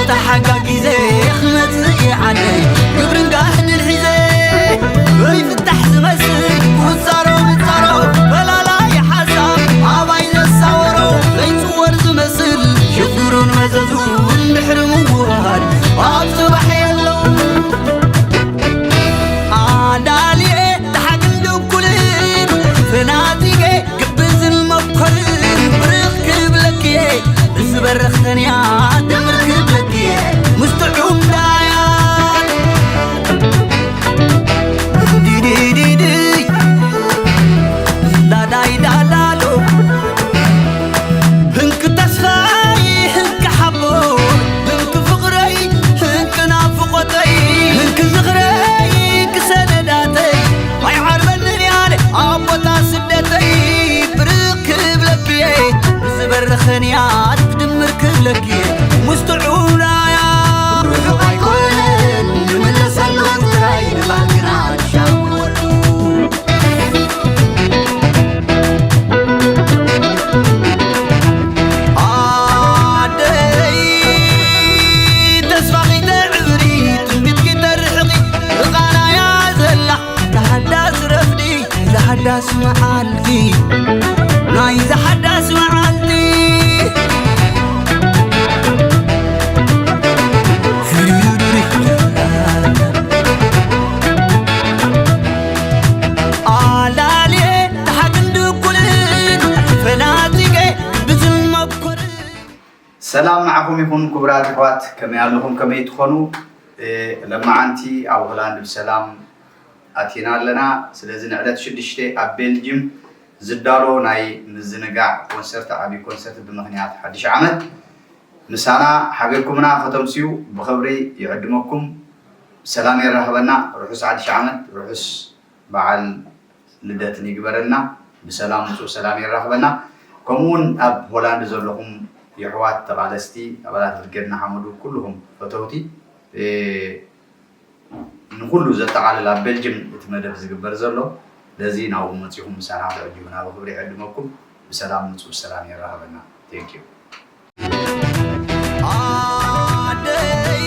ተሓጋጊዘ ክመጽእ ይዓነ ግብርን ጋህንን ሒዘ ዘይፍታሕ ዝመስል ውጻሮ ምጻሮ ፈላላይ ሓሳብ ኣባይ ዘሳወሮ ዘይጽወር ዝመስል ሽግሩን መዘዙን ድሕሪ ምውሃድ ኣብ ጽባሕ የለው። ኣዳልየ ተሓግን ድኩልን ፈናቲገ ግብዝን መኮርን ብርኽ ክብለክየ ብዝበረኽተንያ ድምር ክብለክየ ምስ ጥዑም ዳያት ዲዲዲዲ ዳዳይ ዳላሎ ህንክ ተስፋይ ህንክ ሓቦ ህንክ ፍቕረይ ህንክ ናፍቖተይ ህንክ ዝኽረይ ክሰነዳተይ ኣይዓርበንን ያለ ኣብ ቦታ ስደተይ ብርክ ክብለክየ ብዝበረኸንያ ድምር ክብለክየ ሙስትዑናያ ርሑቕ ኣይኮነን ንምለሰሉ ጥራይ ንባህልና ንሻወሉ ኣደይ ተስፋኺ ተዕብሪ ትንቢትኪ ተርሕቒ ርቓናያ ዘላ ዝሓዳስ ረፍዲ ዝሓዳስ መዓልቲ ናይ ዝሓዳስ መዓልቲ ኣላልየ ተሓግን ድኩልን ፈናቲገ ብዝመኩርን ሰላም ንዓኹም ይኹን ክቡራት ኣሕዋት፣ ከመይ ኣለኹም? ከመይ ትኾኑ? እ፣ ለማዓንቲ ኣብ ሆላንድ ብሰላም ኣቲና ኣለና። ስለዚ ንዕለት ሽዱሽተ ኣብ ቤልጅም ዝዳሎ ናይ ምዝንጋዕ ኮንሰርት፣ ዓቢ ኮንሰርት ብምኽንያት ሓድሽ ዓመት ምሳና ሓቢርኩምና ከተምስዩ ብኽብሪ ይዕድመኩም። ሰላም የራኽበና። ርሑስ ሓድሽ ዓመት፣ ርሑስ በዓል ልደትን ይግበረልና። ብሰላም ምጹ፣ ሰላም የራኽበና። ከምኡ እውን ኣብ ሆላንድ ዘለኹም የሕዋት ተቓለስቲ፣ ኣባላት ብርጌድ ንሓመዱ፣ ኩልኹም ፈተውቲ፣ እ፣ ንኹሉ ዘጠቓልል ኣብ ቤልጅም እቲ መደብ ዝግበር ዘሎ፣ ለዚ ናብኡ መጺኹም ምሳና ክትዕጅቡና ብኽብሪ ይዕድመኩም። ብሰላም ምጹ፣ ብሰላም የራኽበና። Thank you። ኣደይ